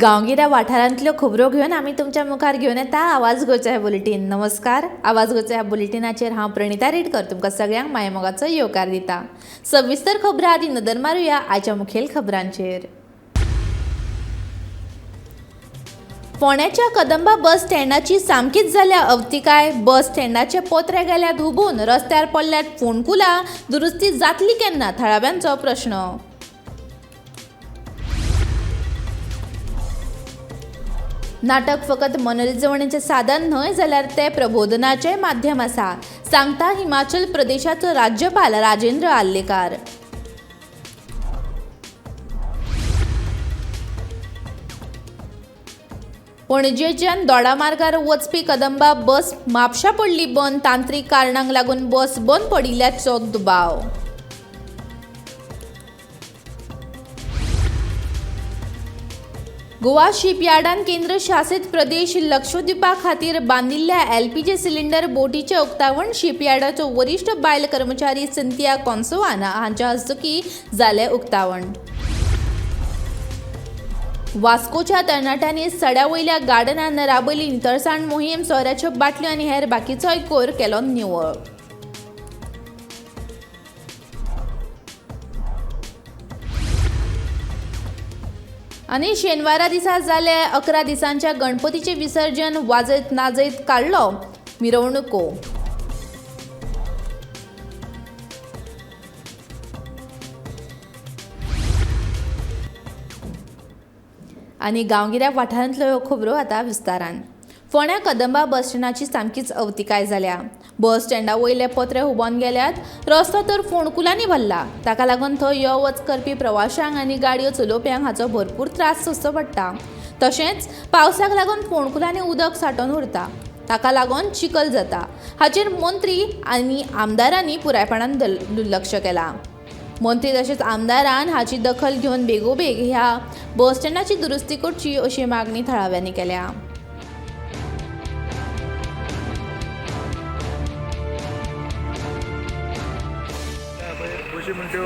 गांवगिऱ्या वाठारांतल्यो खबरो घेवन आमी तुमच्या मुखार घेवन येता आवाज गोंयचो ह्या बुलेटीन. नमस्कार, आवाज गोंयचो ह्या बुलेटिनाचेर हांव प्रणिता रेडकर तुमकां सगळ्यांक मायमोगाचो येवकार दिता. सविस्तर खबरां आदी नदर मारुया आयच्या मुखेल खबरांचेर. फोंड्याच्या कदंबा बस स्टँडाची सामकीच जाल्या अवतिकाय. बस स्टँडाचे पोत्रे गेल्यात हुबून, रस्त्यार पडल्यात फोंडकुलां, दुरुस्ती जातली केन्ना थळाव्यांचो प्रश्न. नाटक फकत मनरिजवणेचें साधन न्हय जाल्यार तें प्रबोधनाचें माध्यम आसा, सांगता हिमाचल प्रदेशाचो राज्यपाल राजेंद्र आर्लेकार. पणजेच्यान दोडामार्गार वचपी कदंबा बस म्हापशा पडली बंद. तांत्रीक कारणांक लागून बस बंद पडिल्ल्याचो दुबाव. गोवा शिपयार्डान केंद्र शासित प्रदेश लक्षद्वीपा खातीर बांदिल्ल्या एलपीजी सिलिंडर बोटीचें उक्तावण शिपयार्डाचो वरिश्ठ बायल कर्मचारी सिंथिया कॉन्सोवान हांच्या हस्तुकीं जालें उक्तावण. वास्कोच्या तरणाट्यांनी सड्या वयल्या गार्डनान राबयली नितळसाण मोहीम. सोऱ्याच्यो बाटल्यो आनी हेर बाकीचोय कोयर केलो निवळ. आनी शेनवारा दिसा जाले 11 दिसांच्या गणपतीचें विसर्जन. वाजयत नाजयत काडलो मिरवणुको. आनी गांवगिऱ्या वाठारांतल्यो ह्यो खबरो आतां विस्तारान. फोंड्या कदंबा बस स्टँडाची सामकीच अवतिकाय जाल्या. बस स्टँडा वयले पत्रे हुबोन गेल्यात, रस्तो तर फोंडकुलांनी भरला. ताका लागून थंय यो वच करपी प्रवाशांक आनी गाडयो चलोवप्यांक हाचो भरपूर त्रास सोंसचो पडटा. तशेंच पावसाक लागून फोंडकुलांनी उदक सांठोवन उरता, ताका लागून चिखल जाता. हाचेर मंत्री आनी आमदारांनी पुरायपणान दुर्लक्ष केलां. मंत्री तशेंच आमदारान हाची दखल घेवन बेगोबेग ह्या बस स्टँडाची दुरुस्ती करची अशी मागणी थळाव्यांनी केल्या. बशी म्हणट्यो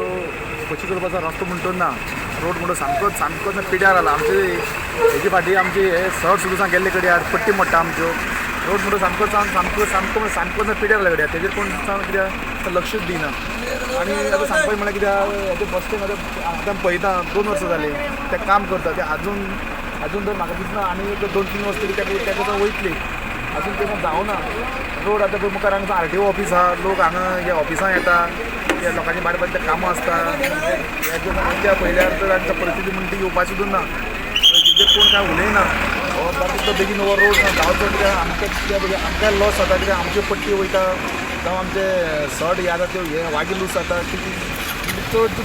बशी चलोवपाचो रस्तो म्हणटो ना, रोड म्हणटो सामकोच सामकोच पिड्यार जाला. आमचे हेजे फाटी आमचे हे सर सुद्दां गेल्ले कडेन पट्टी मोडटा आमच्यो. रोड म्हणटो सामको सामको सामको सामकोच पिड्यार जाला कडेन, तेजेर कोण कित्याक लक्षूच दिना. आनी आतां सांगपाचें म्हणल्यार कित्याक बस स्टँड आतां पळयता 2 वर्सां जालीं तें काम करता, तें आजून आजून तर म्हाका दिसना आनी एक 2-3 वर्सां तरी तेका वयतली, आजून तें जावना. रोड आतां पळय मुखार हांगा आरटीओ ऑफीस आहा, लोक हांगा ह्या ऑफिसां येता, त्या लोकांची बारीक बारीक कामां आसता. ह्या पळयल्यार तर आमच्या परिस्थिती म्हणटा ती येवपाची सुद्दां ना, तेजेर कोण कांय उलयना. हो बाकी बेगीन हो रोड जावचो कित्याक आमकां कित्याक आमकां लॉस जाता, कित्याक आमच्यो पट्टी वयता जावं आमचे सट हे आसा त्यो हे वागी लूज जाता. चड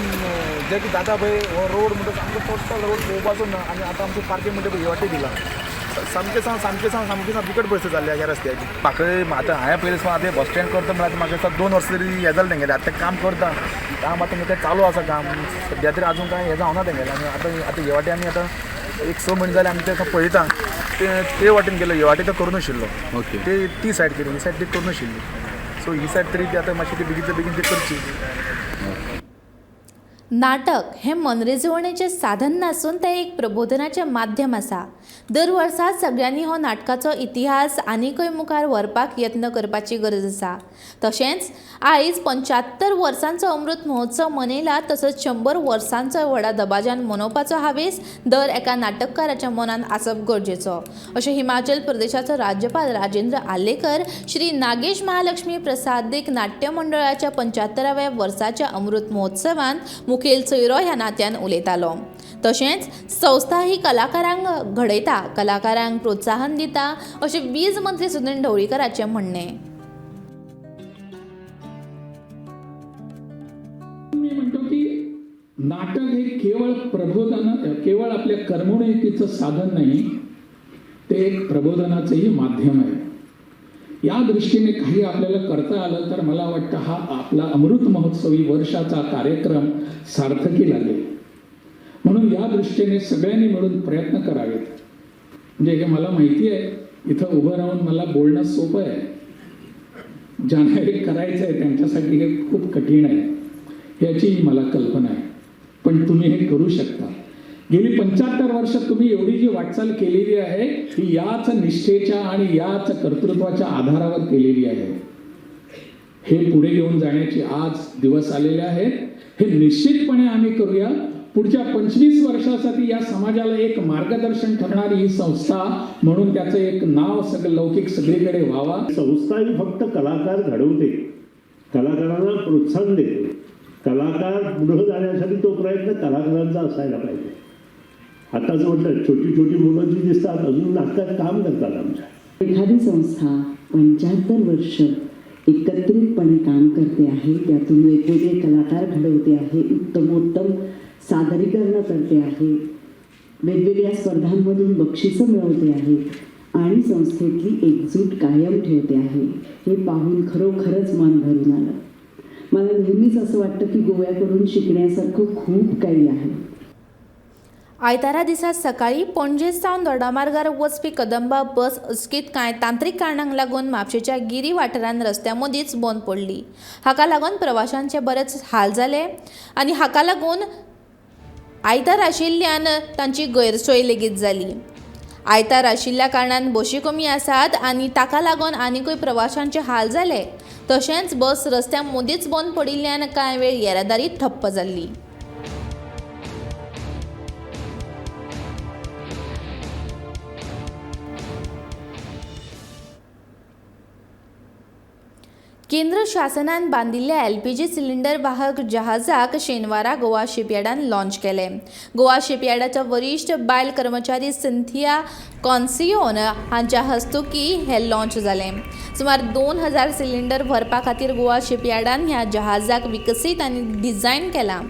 जें कितें जाता पळय हो रोड म्हणटा सामको टोटल रोड पळोवपाचो ना. आनी आतां आमचें पार्किंग म्हणटा पळय हे वाटेन दिलां, सामकें सामकें सामकें बिकट परिस्थिती जाल्ली ह्या रस्त्याची. म्हाका आतां हांवें पयलीं सावन आतां बस स्टँड करता म्हणल्यार म्हाका दिसता 2 वर्सां तरी हें जालें तेंगेलें. आतां काम करता, काम आतां तें चालू आसा काम सद्या तरी आजून कांय हें जावना तेंगेलें. आनी आतां आतां हे वाटेन आमी आतां एक 6 म्हयने जाले आमी तें पळयता, ते वाटेन गेलो, हे वाटेन तो करूं नाशिल्लो. ओके, ते ती सायड केली, ही सायड ती करूं नाशिल्ली. सो ही सायड तरी ती आतां मातशी ती बेगीन बेगीन ती करची. नाटक हें मनरिजवणेचें साधन नासून तें एक प्रबोधनाचें माध्यम आसा. दर वर्सा सगळ्यांनी हो नाटकाचो इतिहास आनीकय मुखार व्हरपाक यत्न करपाची गरज आसा. तशेंच आयज 75 वर्सांचो अमृत महोत्सव मनयला, तसोच 100 वर्सांचो व्हडा दबाज्यान मनोवपाचो हावेस दर एका नाटककाराच्या मनांत आसप गरजेचो, अशें हिमाचल प्रदेशाचो राज्यपाल राजेंद्र आर्लेकर श्री नागेश महालक्ष्मी प्रसादीक नाट्य मंडळाच्या 75व्या वर्साच्या अमृत महोत्सवांत मुखेल सोयरो ह्या नात्यान उलयतालो. तशेंच संस्था ही कलाकारांक घडयता, कलाकारांक प्रोत्साहन दिता, अशें वीज मंत्री सुदिन ढवळीकराचें म्हणणें. मी म्हणतो की नाटक हे केवळ प्रबोधन, केवळ आपल्या करमणुकीचं साधन नाही, ते एक प्रबोधनाचंही माध्यम आहे. या दृष्टीने काही आपल्याला करता आलं तर मला वाटतं हा आपला अमृत महोत्सवी वर्षाचा कार्यक्रम सार्थकी लागेल. म्हणून या दृष्टीने सगळ्यांनी मिळून प्रयत्न करावेत. म्हणजे हे मला माहिती आहे, इथं उभं राहून मला बोलणं सोपं आहे, ज्यांना हे करायचं आहे त्यांच्यासाठी हे खूप कठीण आहे याची मला कल्पना आहे, पण तुम्ही हे करू शकता. गेली 75 वर्ष तुम्ही एवढी जी वाटचाल केलेली आहे ती याच निष्ठेच्या आणि याच कर्तृत्वाच्या आधारावर केलेली आहे. हे पुढे घेऊन जाण्याची आज दिवस आलेले आहेत. हे निश्चितपणे आम्ही करूया. पुढच्या 25 वर्षासाठी या समाजाला एक मार्गदर्शन ठरणारी ही संस्था म्हणून त्याचं एक नाव सगळं लौकिक सगळीकडे व्हावा. संस्था ही फक्त कलाकार घडवते, कलाकारांना प्रोत्साहन देते. कलाकार पुढे जाण्यासाठी तो प्रयत्न कलाकारांचा असायला पाहिजे. आताच म्हटलं, छोटी छोटी मुलं जी दिसतात अजून नाटकात काम करतात आमच्या. एखादी संस्था 75 वर्ष एकत्रितपणे काम करते आहे, त्यातून वेगवेगळे कलाकार घडवते आहे, उत्तमोत्तम सादरीकरणं करते आहे, वेगवेगळ्या स्पर्धांमधून बक्षिसं मिळवते आहे आणि संस्थेतली एकजूट कायम ठेवते आहे, हे पाहून खरोखरच मन भरून आलं. मला नेहमीच असं वाटतं की गोव्याकडून शिकण्यासारखं खूप काही आहे. आयतारा दिसा सकाळी पणजे सावन दोडामार्गार वचपी कदंबा बस अचकीत कांय तांत्रीक कारणांक लागून म्हापशेच्या गिरी वाठारांत रस्त्या मदींच बंद पडली. हाका लागून प्रवाशांचे बरेच हाल जाले आनी हाका लागून आयतार आशिल्ल्यान तांची गैरसोय लेगीत जाली. आयतार आशिल्ल्या कारणान बशी कमी आसात आनी ताका लागून आनीकूय प्रवाशांचे हाल जाले. तशेंच बस रस्त्या मदींच बंद पडिल्ल्यान कांय वेळ येरादारी ठप्प जाल्ली. केंद्र शासनान बांदिल्ल्या एलपीजी सिलिंडर वाहक जहाजाक शेनवारा गोवा शिपयार्डान लॉन्च केलें. गोवा शिपयार्डाच्या वरिश्ठ बायल कर्मचारी सिंथिया कॉन्सियोन हांच्या हस्तुकी हें लॉन्च जालें. सुमार 2000 सिलिंडर व्हरपा खातीर गोवा शिपयार्डान ह्या जहाजाक विकसीत आनी डिझायन केलां.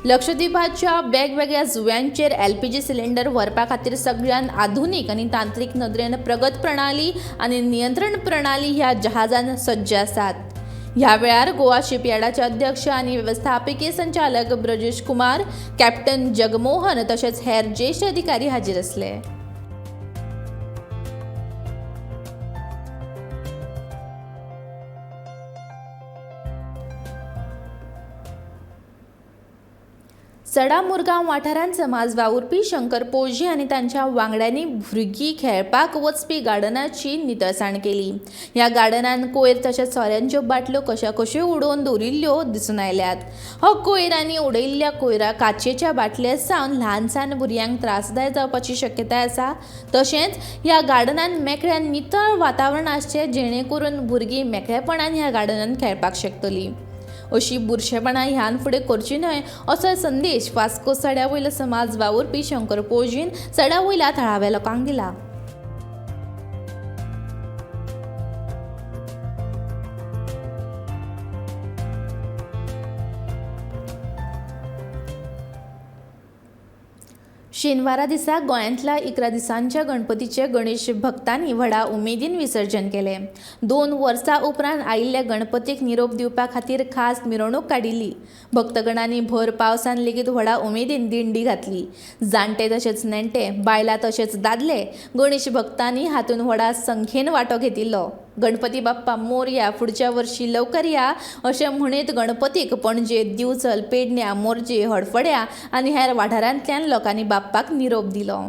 लक्षद्वीपाच्या वेगवेगळ्या जुव्यांचेर एलपीजी सिलिंडर व्हरपा खातीर सगळ्यान आधुनीक आनी तांत्रीक नदरेन प्रगत प्रणाली आनी नियंत्रण प्रणाली ह्या जहाजान सज्ज आसात. ह्या वेळार गोवा शिपयार्डाचे अध्यक्ष आनी वेवस्थापकीय संचालक ब्रजेश कुमार, कॅप्टन जगमोहन तशेंच हेर ज्येश्ठ अधिकारी हाजीर आसले. सडा मुरगांव वाठारांत समाज वावुरपी शंकर पोळजी आनी तांच्या वांगड्यांनी भुरगीं खेळपाक वचपी गार्डनाची नितळसाण केली. ह्या गार्डनान कोयर तशेंच सोऱ्यांच्यो बाटल्यो कश्या कश्यो उडोवन दवरिल्ल्यो दिसून आयल्यात. हो कोयर आनी उडयिल्ल्या कोयरा काचेच्या बाटले सावन ल्हान सान भुरग्यांक त्रासदायक जावपाची शक्यताय आसा. तशेंच ह्या गार्डनान मेकळ्या नितळ वातावरण आसचें जेणे करून भुरगीं मेकळेपणान ह्या गार्डनान खेळपाक शकतलीं. अशी बुरशेपणां ह्यान फुडें करची न्हय असो संदेश वास्को सड्या वयलो समाज वावुरपी शंकर पोळजीन सड्या वयल्या थळाव्या लोकांक दिला. शेनवारा दिसा गोंयांतल्या 11 दिसांच्या गणपतीचे गणेश भक्तांनी व्हडा उमेदीन विसर्जन केलें. 2 वर्सां उपरांत आयिल्ल्या गणपतीक निरोप दिवपा खातीर खास मिरवणूक काडिल्ली. भक्तगणांनी भर पावसान लेगीत व्हडा उमेदीन दिंडी घातली. जाणटे तशेंच नेणटे, बायलां तशेंच दादले गणेश भक्तांनी हातूंत व्हडा संख्येन वांटो घेतिल्लो. गणपती बाप्पा मोरया, फुडच्या वर्षी लवकर या अशें म्हणीत गणपतीक पणजे, दिवचल, पेडण्या, मोरजे, हडफड्या आनी हेर वाठारांतल्यान लोकांनी बाप्पाक निरोप दिलो.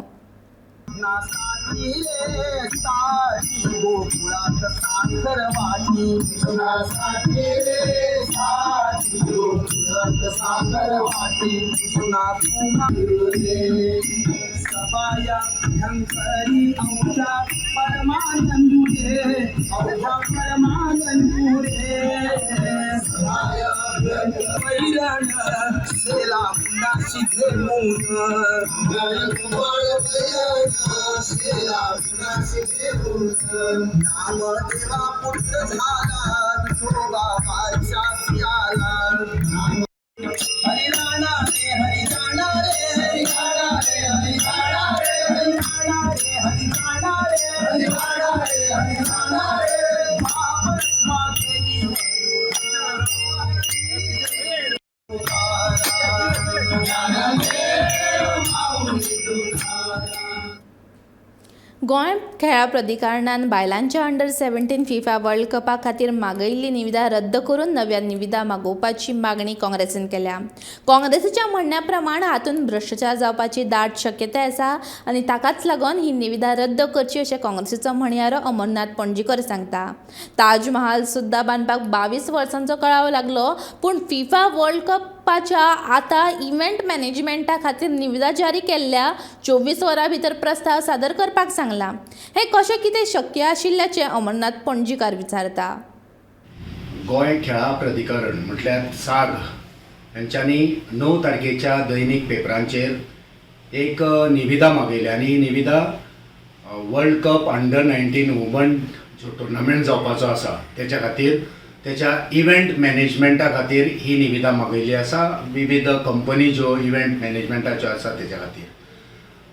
गोंय खेळां प्राधिकरणान बायलांच्या अंडर 17 फिफा वर्ल्ड कपा खातीर मागयिल्ली निविदा रद्द करून नव्या निविदा मागोवपाची मागणी काँग्रेसीन केल्या. काँग्रेसीच्या म्हणण्या प्रमाण हातूंत भ्रश्टाचार जावपाची दाट शक्यताय आसा आनी ताकाच लागून ही निविदा रद्द करची अशें काँग्रेसीचो म्हणयारो अमरनाथ पणजीकर सांगता. ताजमहाल सुद्दां बांदपाक 22 वर्सांचो कळाव लागलो, पूण फिफा वर्ल्ड कपाच्या आतां इव्हेंट मॅनेजमेंटा खातीर निविदा जारी केल्ल्या 24 वरां भितर प्रस्ताव सादर करपाक सांगला. हें कशें कितें शक्य आशिल्ल्याचें अमरनाथ पणजीकार विचारता. गोंय खेळां प्राधिकरण म्हटल्यार साग हेंच्यांनी 9 तारखेच्या दैनीक पेपरांचेर एक निविदा मागयल्या आनी ही निविदा वर्ल्ड कप अंडर 19 वुमन जो टुर्नामेंट जावपाचो आसा तेच्या खातीर, तेच्या इव्हेंट मॅनेजमेंटा खातीर ही निविदा मागयल्ली आसा. विविध कंपनी ज्यो इव्हेंट मॅनेजमेंटाच्यो आसा तेच्या खातीर.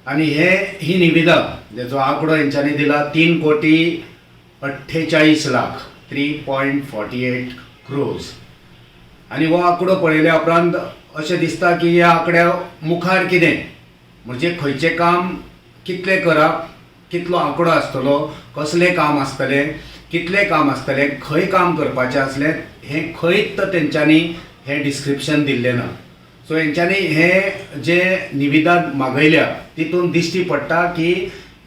आनी हे ही निविदा जेचो आंकडो हेंच्यांनी दिला 3 कोटी 48 लाख, 3.48 क्रोर्स. आनी हो आंकडो पळयल्या उपरांत अशें दिसता की ह्या आंकड्या मुखार कितें, म्हणजे खंयचें काम कितलें करप, कितलो आंकडो आसतलो, कसलें काम आसतलें, कितलें काम आसतलें, खंय काम करपाचें आसलें, हें खंयच तेंच्यांनी हें डिस्क्रिप्शन दिल्लें ना. सो हेंच्यांनी हे जे निविदा मागयल्या तितून दिश्टी पडटा की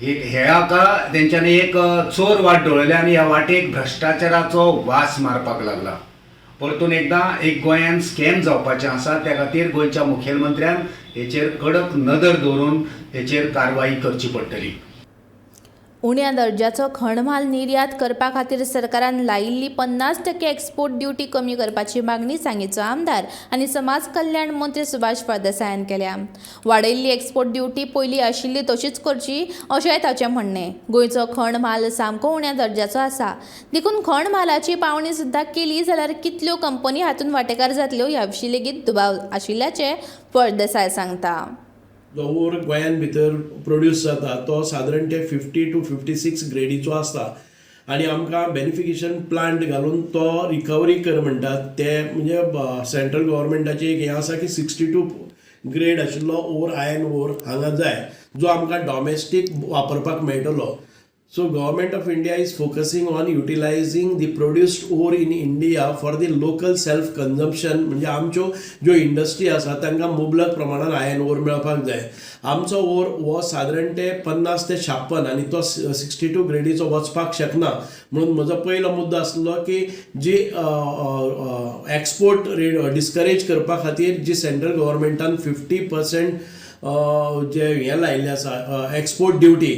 हे हाका तेंच्यांनी एक चोर वाट दवरल्या आनी ह्या वाटेक भ्रश्टाचाराचो वास मारपाक लागला. परतून एकदां एक गोंयान स्कॅम जावपाचें आसा, त्या खातीर गोंयच्या मुखेलमंत्र्यान हेचेर कडक नदर दवरून हेचेर कारवाई करची पडटली. उण्या दर्जाचो खण म्हाल निर्यात करपा खातीर सरकारान लायिल्ली 50% एक्सपोर्ट ड्युटी कमी करपाची मागणी सांगेचो आमदार आनी समाज कल्याण मंत्री सुभाष फळदेसायान केल्या. वाडयल्ली एक्सपोर्ट ड्युटी पयलीं आशिल्ली तशीच करची अशेंय ताचें म्हणणें. गोंयचो खण म्हाल सामको उण्या दर्जाचो आसा, देखून खण म्हालाची पावणी सुद्दां केली जाल्यार कितल्यो कंपनी हातूंत वांटेकार जातल्यो ह्या विशीं लेगीत दुबाव आशिल्ल्याचें फळदेसाय सांगता. जो ओर गोंयान भितर प्रोड्यूस जाता तो सादारण ते 50 टू 56 ग्रेडीचो आसता आनी आमकां बेनिफिकेशन प्लांट घालून तो रिकवरी कर म्हणटात. ते म्हणजे सेंट्रल गव्हर्मेंटाचें एक हें आसा की 62 ग्रेड आशिल्लो ओर, आयर्न ओर हांगा जाय, जो आमकां डॉमेस्टीक वापरपाक मेळटलो. So Government of India is focusing on utilizing the produced ore in India for the local self consumption. म्हणजे आमच्यो ज्यो इंडस्ट्री आसा तांकां मुबलक प्रमाणान आयर्न ओर मेळपाक जाय. आमचो ओर हो सादारण ते 50 ते 56 आनी तो 62 ग्रेडीचो वचपाक शकना. म्हणून म्हजो पयलो मुद्दो आसलो की जी एक्सपोर्ट रेट डिस्करेज करपा खातीर जी सेंट्रल गव्हर्मेंटान 50% जे हें लायिल्लें आसा एक्सपोर्ट ड्युटी,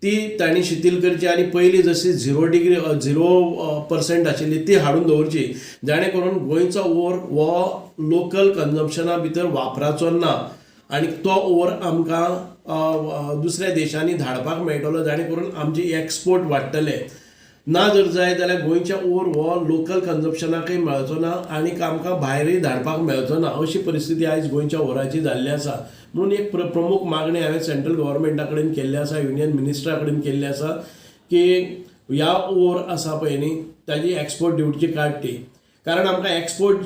ती तांणी शिथील करची आनी पयलीं जशी 0 डिग्री 0% आशिल्ली ती हाडून दवरची, जाणे करून गोंयचो ओर हो लोकल कन्जम्पशना भितर वापराचो ना आनी तो ओर आमकां दुसऱ्या देशांनी धाडपाक मेळटलो, जाणे करून आमची एक्सपोर्ट वाडटले. ना जर जायत जाल्यार गोंयचे ओर हो लोकल कन्जम्पशनाकय मेळचो ना आनी आमकां भायरय धाडपाक मेळचो ना, अशी परिस्थिती आयज गोंयच्या ओराची जाल्ली आसा. म्हणून एक प्रमूख मागणी हांवें सेंट्रल गव्हर्मेंटा कडेन केल्ली आसा, युनियन मिनिस्टरा कडेन केल्ली आसा की ह्या ओर आसा पळय न्ही, ताजी एक्सपोर्ट ड्युटी काडटी, कारण आमकां एक्सपोर्ट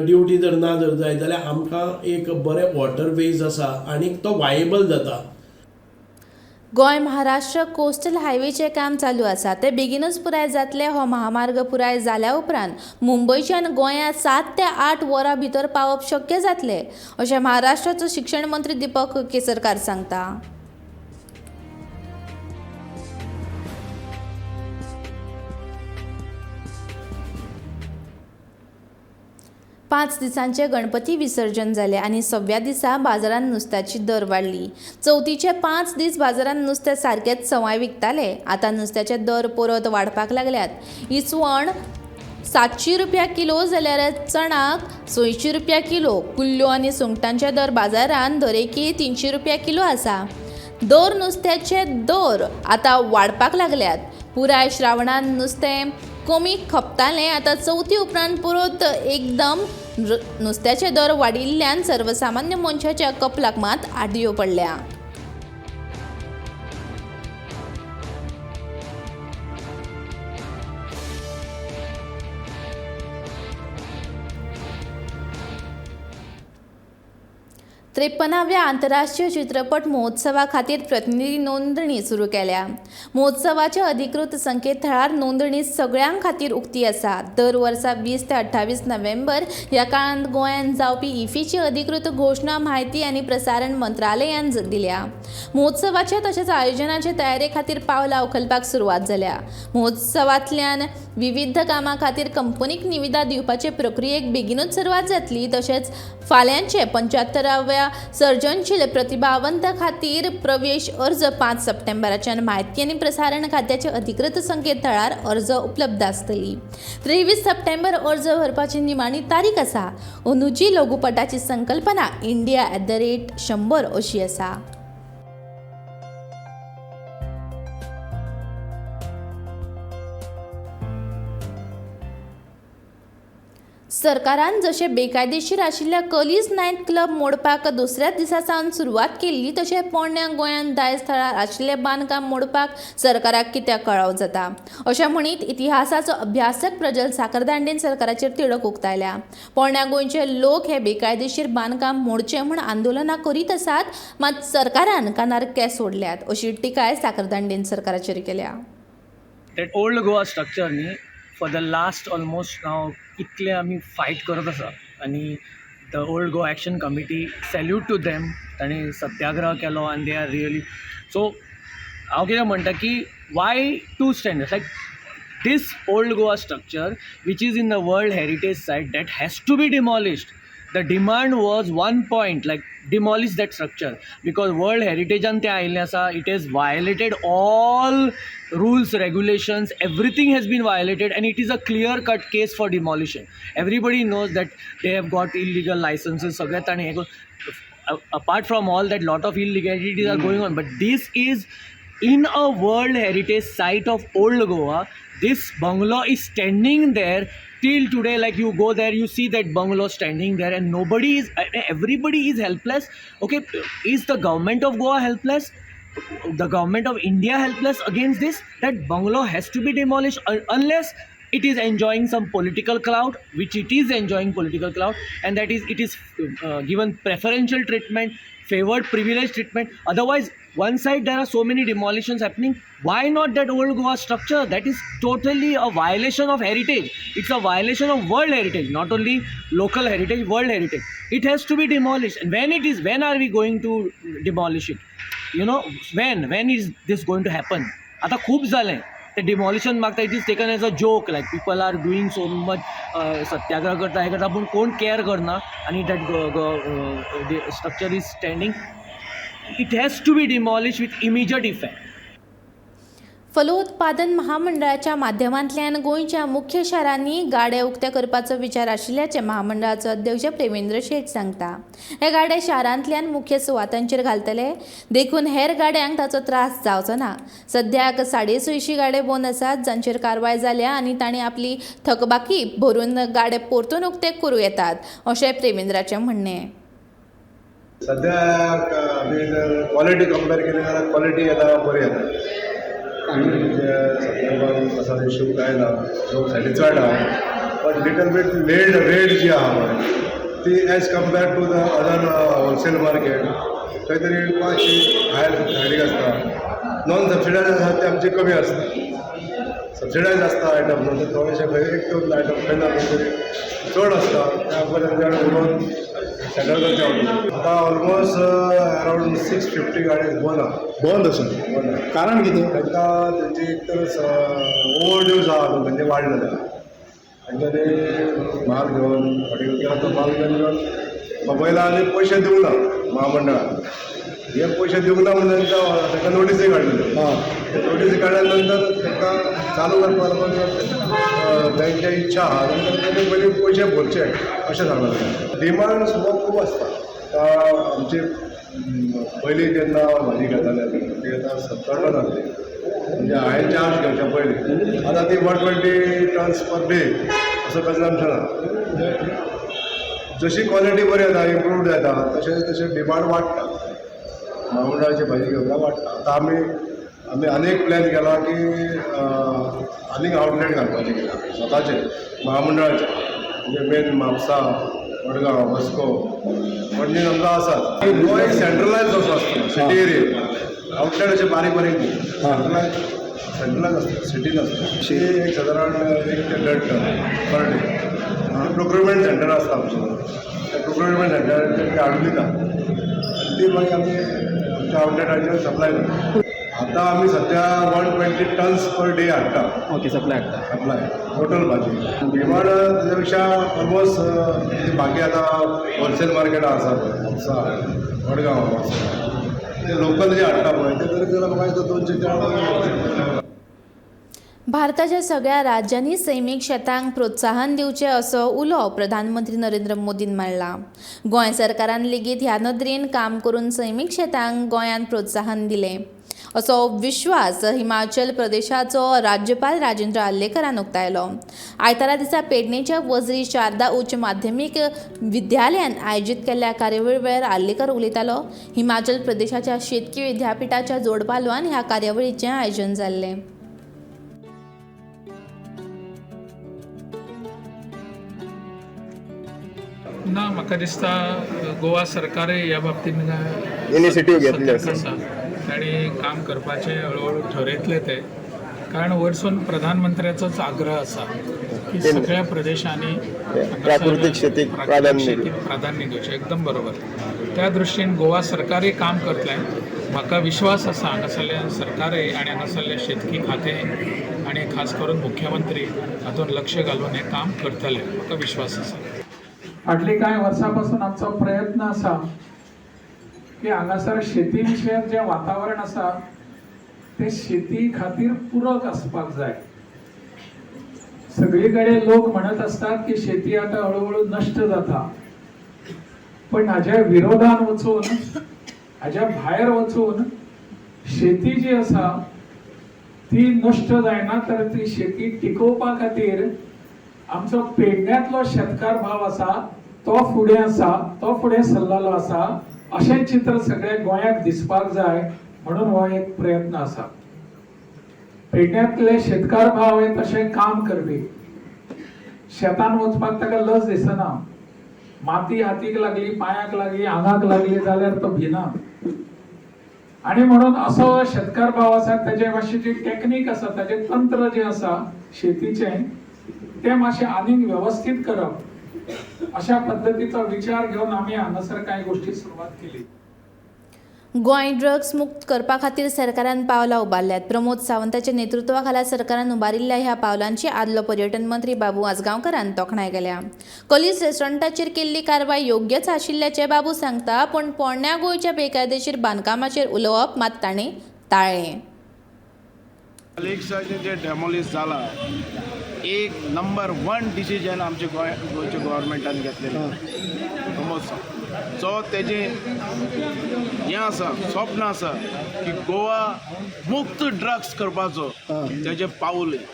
ड्युटी जर ना जर जायत जाल्यार आमकां एक बरें वॉटर वेज आसा आनी तो वायेबल जाता. गोंय महाराष्ट्र कोस्टल हायवेचें काम चालू आसा, तें बेगीनूच पुराय जातलें. हो महामार्ग पुराय जाल्या उपरांत मुंबयच्यान गोंयांत 7 ते 8 वरां भितर पावप शक्य जातलें अशें महाराष्ट्राचो शिक्षण मंत्री दीपक केसरकार सांगता. 5 दिसांचे गणपती विसर्जन जालें आनी सव्या दिसा बाजारांत नुस्त्याची दर वाडली. चवथीचे 5 दीस बाजारांत नुस्तें सारकेंच सवाय विकताले. आतां नुस्त्याचे दर परत वाडपाक लागल्यात. इसवण 700 रुपया किलो जाल्यार चणाक 600 रुपया किलो. कुल्ल्यो आनी सुंगटांचे दर बाजारांत दरेकी 300 रुपया किलो आसा. दर नुस्त्याचे दर आतां वाडपाक लागल्यात. पुराय श्रावणान नुस्तें कमी खपतालें. आतां चवथी उपरांत परत एकदम नुस्त्याचे दर वाडिल्ल्यान सर्वसामान्य मनशाच्या कपलाक मात आडयो पडल्या. त्रेपनाव्या आंतरराष्ट्रीय चित्रपट महोत्सवा खातीर प्रतिनिधी नोंदणी सुरू केल्या. महोत्सवाच्या अधिकृत संकेतथळार नोंदणी सगळ्यां खातीर उक्ती आसा. दर वर्सा 20 ते 28 नोव्हेंबर ह्या काळांत गोंयांत जावपी इफ्फीची अधिकृत घोशणा म्हायती आनी प्रसारण मंत्रालयान दिल्या. महोत्सवाच्या तशेंच आयोजनाचे तयारे खातीर पावलां उखलपाक सुरवात जाल्या. महोत्सवांतल्यान विविध कामां खातीर कंपनीक निविदा दिवपाचे प्रक्रियेक बेगीनूच सुरवात जातली. तशेंच फाल्यांचे 75व्या सर्जनशील प्रतिभावंत खातीर प्रवेश अर्ज 5 सप्टेंबराच्यान म्हायती आनी प्रसारण खात्याच्या अधिकृत संकेतथळार अर्ज उपलब्ध आसतली. 23 सप्टेंबर अर्ज भरपाची निमाणी तारीख आसा. अंदूची लघुपटाची संकल्पना इंडिया @100 अशी आसा. सरकारान जशें बेकायदेशीर आशिल्ल्या कलीज नायट क्लब मोडपाक दुसऱ्याच दिसा सावन सुरवात केल्ली, तशें पोरण्या गोंयांत दायज थळार आशिल्लें बांदकाम मोडपाक सरकाराक कित्याक कळाव जाता, अशें म्हणीत इतिहासाचो अभ्यासक प्रजल साखरदांडेन सरकाराचेर तिडक उक्तायल्या. पोरण्या गोंयचे लोक हे बेकायदेशीर बांदकाम मोडचें म्हूण आंदोलनां करीत आसात, मात सरकारान कानार केंस ओडल्यात, अशी टिकाय साखरदांडेन सरकाराचेर केल्या. That old Goa structure न्ही, for the last almost now कितले आमी फायट करत आसा आनी the Old Goa Action Committee, salute to them, तांणी सत्याग्रह केलो आनी they are really सो. हांव कितें म्हणटा की why two standards? Like this Old Goa structure, which is in the World Heritage Site, that has to be demolished. The demand was one point, like demolish that structure because World हेरिटेजान तें आयिल्लें आसा. It has violated all rules, regulations, everything has been violated and it is a clear cut case for demolition. Everybody knows that they have got illegal licenses. सगळें ताणें हें, apart from all that, lot of illegalities are going on, but this is in a World Heritage Site of Old Goa. This bungalow is standing there till today. Like you go there, you see that bungalow standing there and nobody is, everybody is helpless. Okay, is the government of Goa helpless, the government of India helpless against this? That bungalow has to be demolished unless it is enjoying some political clout, which it is enjoying political clout, and that is it is given preferential treatment, favored, privileged treatment. Otherwise, one side there are so many demolitions happening. Why not that Old Goa structure? That is totally a violation of heritage. It's a violation of world heritage, not only local heritage, world heritage. It has to be demolished. And when are we going to demolish it? When is this going to happen? आता खूप जालें ते demolition मागता. It is taken as a joke, like people are doing so much satyagraha करता, हें करता, पूण कोण कॅर करना आनी that structure is standing. It has to be demolish with immediate effect. फलोत्पादन महामंडळाच्या माध्यमांतल्यान गोंयच्या मुख्य शारांनी गाडे उक्ते करपाचो विचार आशिल्ल्याचें महामंडळाचो अध्यक्ष प्रेमेंद्र शेट सांगता. हे गाडे शारांतल्यान मुख्य सुवातांचेर घालतले, देखून हेर गाड्यांक ताचो त्रास जावचो ना. सद्याक 650 गाडे बंद आसात, जांचेर कारवाय जाल्या आनी तांणी आपली थकबाकी भरून गाडे परतून उक्ते करूं येतात, अशें प्रेमेंद्राचें म्हणणें. सद्याक आमी जर क्वॉलिटी कंपेर केली जाल्यार क्वॉलिटी येता, बरी येता. संदर्भान तसो इशू कांय ना, लोक सॅटिस्फायड आहा. But little bit late rate जी आहा पळय ती as compare to the other wholesale market खंय तरी मातशी हायर सायडीक आसता. नॉन सबसिडायज आसा ते आमचे कमी आसता. सबसिडायज आसता आयटम न्हू, ते थोडेशे खंय एक दोन आयटम खंय ना खंय तरी चड आसता. ते आमकां तेंच्या कडेन उलोवन सेटल करचें पडटा. आतां ऑलमोस्ट अरावंड 650 गाडी बंद आहा. बंद आसा? बंद आहा. कारण कितें? तांकां तेंची एक तर ओवर ड्यूज आहा न्हू, तेंचे वाडलेले आहा. तेंच्यांनी माल घेवन फाटीं केला, तो माल घेवन घेवन खबयला आनी पयशे दिवंक ना महामंडळाक. हे पयशे दिवंक ना म्हणून तांकां तांकां नोटीसी काडलेल्यो. ते नोटीसी काडल्या नंतर तांकां चालू करपा लागून बँकेची इच्छा आहा, नंतर तेणी पयलीं पयशे भरचे अशें सांगलां तांकां. डिमांड सुद्दां खूब आसता. आतां आमची पयलीं जेन्ना भाजी घेताले आमी ती आतां 70 टन आसली, म्हणजे हांवें चार्ज घेवच्या पयलीं. आतां ती 120 टन्स पर डे असो कन्जम्पशन आहा. म्हणजे जशी क्वॉलिटी बरी येता, इम्प्रूव जाता, तशें तशें डिमांड वाडटा. महामंडळाची भाजी घेवपाक वाडटा. आतां आमी आनी एक प्लॅन केला की आनीक आवटलेट घालपाचें केलां आमी स्वताचें महामंडळाचें, म्हणजे मेन म्हापसा, मडगांव, वास्को, पणजे आमकां आसात. गोवा एक सेंट्रलायज असो आसता. सिटी एरिया आउटलेट अशे बारीक बारीक न्ही, सेंट्रलायज सेंट्रलायज आसता, सिटीन आसता. ती एक सादारण 1 ते 1.5 ton per day. Procurement centre आसता आमचें. त्या प्रोक्युरमेंट सेंटराचेर ते हाडून दिता आनी ती मागीर आमी आमच्या आउटलेटाचेर सप्लाय करता. आतां आमी सद्या 120 tons per day हाडटा. ओके, सप्लाय हाडटा. सप्लाय टोटल भाजी. डिमांड तेज्या पेक्षा ऑलमोस्ट बाकी आतां होलसेल मार्केटां आसा पळय, म्हापसा, मडगांव आसा, ते लोकल जे हाडटा पळय ते तरी जाल्यार म्हाका दिसता 200 ते भारताच्या सगळ्या राज्यांनी सैमीक शेतांक प्रोत्साहन दिवचें असो उलो प्रधानमंत्री नरेंद्र मोदीन मारला. गोंय सरकारान लेगीत ह्या नदरेन काम करून सैमीक शेतांक गोंयांत प्रोत्साहन दिलें असो विश्वास हिमाचल प्रदेशाचो राज्यपाल राजेंद्र आर्लेकरान उक्तायलो. आयतारा दिसा पेडणेच्या वजरी शारदा उच्च माध्यमीक विद्यालयान आयोजीत केल्ल्या कार्यावळी वेळार आर्लेकर उलयतालो. हिमाचल प्रदेशाच्या शेतकी विद्यापिठाच्या जोडपालवान ह्या कार्यावळीचें आयोजन जाल्लें. ना, म्हाका दिसता गोवा सरकारय ह्या बाबतींत इनिशिएटीव घेतली सतर्क आसा. तांणी काम करपाचें हळूहळू ठरयतले ते, कारण वरसून प्रधानमंत्र्याचोच आग्रह आसा की सगळ्या प्रदेशांनी प्राकृतीक शेतीक प्राधान्य. शेतीक प्राधान्य दिवचें. एकदम बरोबर. त्या दृश्टीन गोवा सरकारय काम करतलें. म्हाका विश्वास आसा, हांगासरलें सरकारय आनी हांगासरलें शेतकी खातें आनी खास करून मुख्यमंत्री हातूंत लक्ष घालून हें काम करतले. म्हाका विश्वास आसा. फाटलीं कांय वर्सां पासून आमचो प्रयत्न आसा की हांगासर शेती विशयक जें वातावरण आसा तें शेती खातीर पुरक आसपाक जाय. सगळी कडेन लोक म्हणत आसतात की शेती आतां हळुहळू नश्ट जाता, पण हाज्या विरोधान वचून, हाज्या भायर वचून शेती जी आसा ती नश्ट जायना, तर ती शेती टिकोवपा खातीर आमचो पेडण्यांतलो शेतकार भाव आसा तो फुडें आसा, तो फुडें सरलेलो आसा. अशें चित्र सगळ्या गोंयाक दिसपाक जाय म्हणून हो एक प्रयत्न आसा. पेडण्यांतले शेतकार भाव हे तशें काम करपी. शेतान वचपाक ताका लज दिसना. माती हातीक लागली, पांयाक लागली, आंगाक लागली जाल्यार तो भिना. आणि म्हणून असो शेतकार भाव आसा. तेजे मातशी जी टेक्नीक आसा, ताजें तंत्र जें आसा शेतीचें, तें मातशें आनीक वेवस्थीत करप, अशा पद्दतीचो विचार घेवन आमी हांगासर कांय गोश्टी सुरवात केली. गोंय ड्रग्स मुक्त करपा खातीर सरकारान पावलां उबारल्यात. प्रमोद सावंताच्या नेतृत्वाखाला सरकारान उबारिल्ल्या ह्या पावलांची आदलो पर्यटन मंत्री बाबू आजगांवकारान तोखणाय केल्या. कॉलीज रेस्टॉरंटाचेर केल्ली कारवाय योग्यच आशिल्ल्याचें बाबू सांगता, पूण पोरण्या गोंयच्या बेकायदेशीर बांदकामाचेर उलोवप मात ताणें टाळ्ळें. अलेक्साचें जें डेमोलिश जाला, एक नंबर वन डिसिजन आमचे गोंय गोंयच्या गव्हर्मेंटान घेतलेलें. प्रमोद सावंत जो तेजें हें आसा, स्वप्न आसा की गोवा मुक्त ड्रग्स करपाचो, तेजें पावल हें.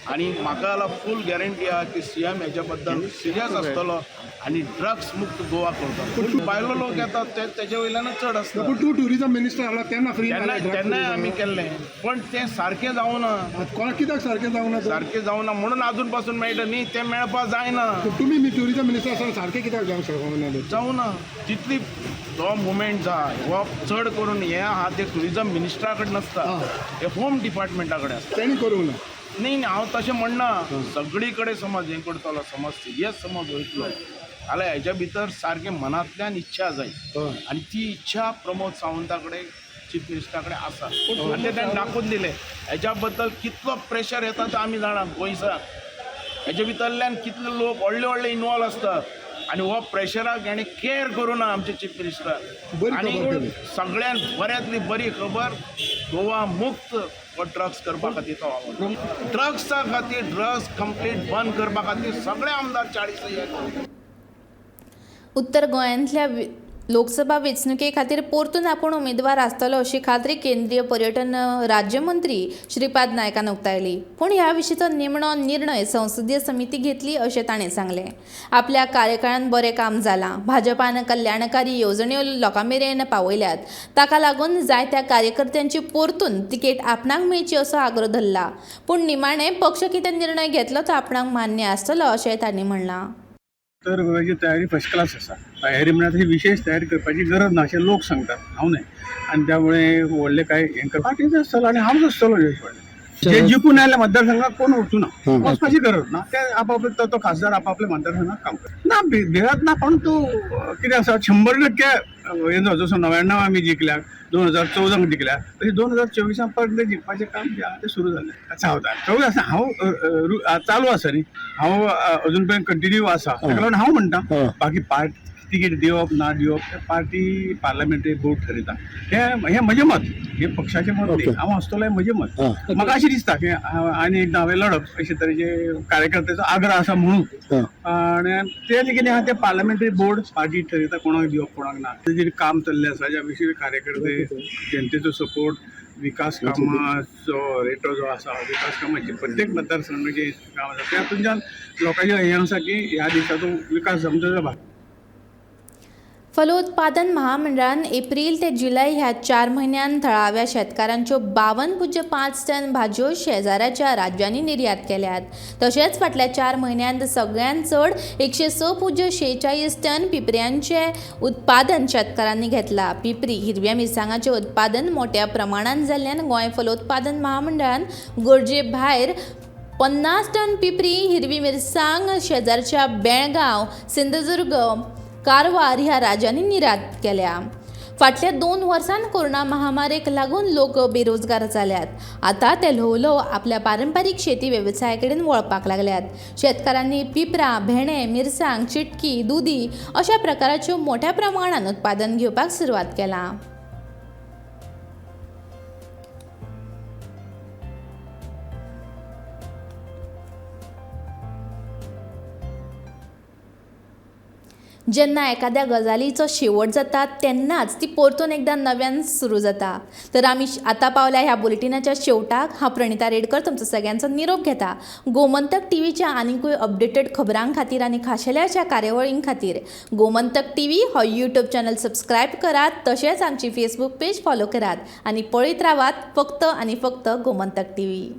आनी म्हाका जाल्यार फूल गॅरंटी आहा की सीएम हेच्या बद्दल सिरियस आसतलो आनी ड्रग्स मुक्त गोवा करतलो. भायलो लोक येतात ते तेजे वयल्यानच चड आसता. पूण तूं ट्युरिजम मिनिस्टर आसलो तेन्ना फ्री तेन्ना तेन्नाय आमी केल्लें, पण तें सारकें जावना. कोणाक कित्याक सारकें जावना? सारकें जावना म्हणून आजून पासून मेळटा न्ही, तें मेळपा जायना. तुमी ट्युरिजम मिनिस्टर आसतना सारकें कित्याक जावंक शकना? जावना. तितली तो मुवमेंट जाय हो चड करून हें आहा तें ट्युरिजम मिनिस्टरा कडेन नासता, हें होम डिपार्टमेंटा कडेन आसता. तेणी करूंक ना. न्ही न्ही, हांव तशें म्हणना. सगळी कडेन समज हें करतलो, समज सिरियस समज वयतलो जाल्यार हेच्या भितर सारकें मनांतल्यान इच्छा जाय आनी ती इच्छा प्रमोद सावंता कडेन, चीफ मिनिस्टरा कडेन आसा आनी तें ताणें दाखोवन दिलें. हेच्या बद्दल कितलो प्रेशर येता तो आमी जाणा. गोंयसाक हेच्या भितरल्यान कितले लोक व्हडले व्हडले इनवॉल्व आसतात आनी हो प्रेशराक हेणें केअर करूं ना आमचे चीफ मिनिस्टर. आनी सगळ्यांत बऱ्यांतली बरी खबर, गोवा मुक्त हो ड्रग्स करपा खातीर तो वावर, ड्रग्सा खातीर, ड्रग्स कंप्लीट बंद करपा खातीर सगळे आमदार 40. उत्तर गोंयांतल्या लोकसभा वेंचणुके खातीर परतून आपूण उमेदवार आसतलो अशी खात्री केंद्रीय पर्यटन राज्यमंत्री श्रीपाद नायकान उक्तायली. पूण ह्या विशींचो निमणो निर्णय संसदीय समिती घेतली अशें ताणें सांगलें. आपल्या कार्यकाळांत बरें काम जालां. भाजपान कल्याणकारी येवजण्यो लोकां मेरेन पावयल्यात. ताका लागून जायत्या कार्यकर्त्यांची परतून तिकेट आपणाक मेळची असो आग्रो धरला. पूण निमाणें पक्ष कितें निर्णय घेतलो तो आपणाक मान्य आसतलो अशें तांणी म्हणलां. उत्तर गोंयची तयारी फर्स्ट क्लास आसा. तयारी म्हळ्यार तशी विशेश तयारी करपाची गरज ना अशें लोक सांगतात, हांव न्हय. आनी त्यामुळे व्हडले काय हें करपाक पार्टीच आसतलो आनी हांवच आसतलो व्हडलें. जे जिखून आयले मतदारसंघात कोण वचूना, वचपाची गरज ना. ते आपापले तो खासदार आपापल्या मतदारसंघात काम करता. ना भिरांत ना, पण तूं कितें आसा 100% हें जसो 99 आमी जिखल्या, 2014 जिखल्या, तशें 2024 परत जिखपाचें काम जें आहा तें सुरू जालें. सावधान 24 आसा, हांव चालू आसा न्ही, हांव अजून पर्यंत कंटिन्यू आसा, ताका लागून हांव म्हणटा बाकी पार्टी तिकीट दिवप ना दिवप तें पार्टी पार्लमेंटरी बोर्ड ठरयता. हें म्हजें मत, हें पक्षाचें मत न्ही, हांव आसतलो हें म्हजें मत. म्हाका अशें दिसता की आनी एकदां हांवें लडप अशे तरेचे कार्यकर्त्याचो आग्रह आसा म्हणून, आनी तें कितें आहा तें पार्लमेंटरी बोर्ड पार्टी ठरयता कोणाक दिवप कोणाक ना. तेजेर काम चल्लें आसा, ज्या विशीं कार्यकर्ते जनतेचो सपोर्ट, विकास कामाचो रेटो जो आसा, विकास कामाची प्रत्येक मतदारसंघाचे काम आसा, त्यातूनच्यान लोकांचें हें आसा की ह्या देशाचो विकास जावंक जाय. फलोत्पादन महामंडळान एप्रील ते जुलय ह्या 4 म्हयन्यांत थळाव्या शेतकारांच्यो 52.5 टन भाजयो शेजाराच्या राज्यांनी निर्यात केल्यात. तशेंच फाटल्या 4 म्हयन्यांत सगळ्यांत चड 106.46 टन पिपऱ्यांचें उत्पादन शेतकारांनी घेतलां. पिपरी हिरव्या मिरसांगाचें उत्पादन मोट्या प्रमाणांत जाल्ल्यान गोंय फलोत्पादन महामंडळान गरजे भायर 50 टन पिपरी हिरवी मिरसांग शेजारच्या बेळगांव, सिंधुदुर्ग, कारवार ह्या राज्यांनी निर्यात केल्या. फाटल्या 2 वर्सांत कोरोना महामारेक लागून लोक बेरोजगार जाल्यात. आतां ते ल्हव ल्हव आपल्या पारंपारीक शेती वेवसाया कडेन वळपाक लागल्यात. शेतकारांनी पिपरां, भेंडे, मिरसांग, चिटकी, दुदी अशा प्रकाराच्यो मोठ्या प्रमाणात उत्पादन घेवपाक सुरवात केला. जेन्ना एखाद्या गजालीचो शेवट जाता तेन्नाच ती परतून एकदां नव्यान सुरू जाता. तर आमी आतां पावल्या ह्या बुलेटिनाच्या शेवटाक. हांव प्रणिता रेडकर तुमचो सगळ्यांचो निरोप घेता. गोमंतक टीव्हीच्या आनीकूय अपडेटेड खबरां खातीर आनी खाशेल्या अशा कार्यावळीं खातीर गोमंतक टीव्ही हो यूट्यूब चॅनल सबस्क्रायब करात, तशेंच आमची फेसबूक पेज फॉलो करात आनी पळयत रावात फक्त आनी फक्त गोमंतक टीव्ही.